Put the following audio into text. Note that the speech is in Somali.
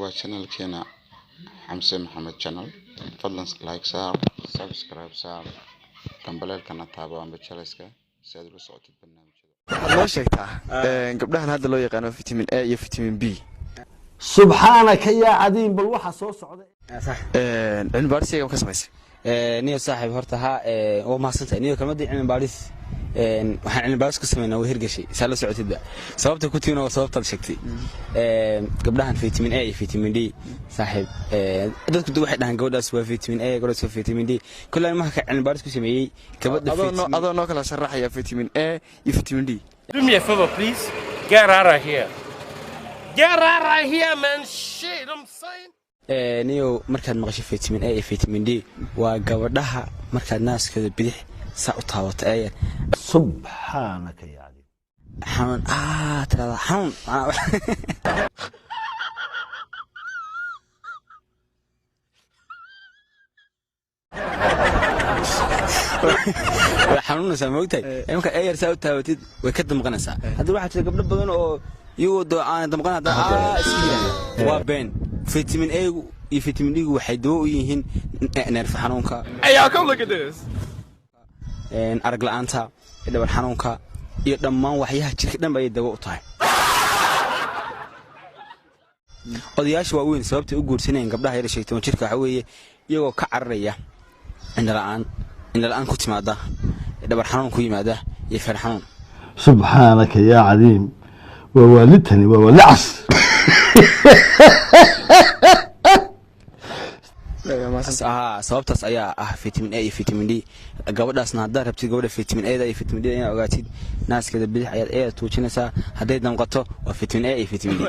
Waa channelkeena Xamse Maxamed Channel. Fadlan like saar, subscribe saar, gambaleelkana taabo amba jaleska si aad ula socotid barnaamijyada. Waxaad noo sheegtaa gabdhahan hadda loo yaqaano vitamin A iyo vitamin B. Subxaanaka yaa cadiim, bal waxa soo socda. Cilmi baadhis iyaga ma ka samaysay? Niyo saaxiib, horta ha, waa mahadsantahay niyo. Kelmadii cilmi baadhis, waxaan cilmi baadhis ku sameynaa waa hirgashay, saa la socotidba. Sababta ku tiina waa sababtaad sheegtay. Gabdhahan vitamin A iyo vitamin D, saaxiib, dadku waxay dhahaan gabadhaas waa vitamin A, gabadhaas waa vitamin D. Kolley marka cilmi baadhis ku sameeyey gabadha adoo noo kala sharaxaya vitamin A iyo vitamin D. Do me a favor, please. Get out of here. Get out of here, man. Shit, I'm saying. Niyow, markaad maqasho vitamin A iyo vitamin D, waa gabadhaha markaad naaskooda bidix saa u taabato eeya Subxaanaka yaa cadiim. Xanuun aa tirada xanuun macnaa. Way xanuunaysaa, maogtahay? Marka eeyar saa u taabatid way ka damqanaysaa. Haddii waxaa jira gabdho badan oo iyagoo doo aanay damqan haddana aa iska yidhahda, waa been. Vitamin A-gu iyo vitamin D-gu waxay dawo u yihiin neerfa xanuunka, Hey y'all, come look at this. arag la'aanta, dhabar xanuunka iyo dhammaan waxyaha jirka dhan ayay dawo u tahay. Odayaasha waaweyn sababtay u guursanayeen gabdhaha yar sheegtay jirka waxaa weeye iyagoo ka cararaya indhala'aan, indhala'aan ku timaada, dhabar xanuun ku yimaada iyo feer xanuun. Subxaanaka yaa cadiim, waa waalidtani, waa waalicas. Haa, sababtaas ayaa ah vitamin A iyo vitamin D. Gabadhaasna haddaad rabtid gabadha vitamin A da iyo vitamin D inaad ogaatid, naaskeeda bidix ayaad eeda tuujinaysaa. Hadday damqato waa vitamin A iyo vitamin D.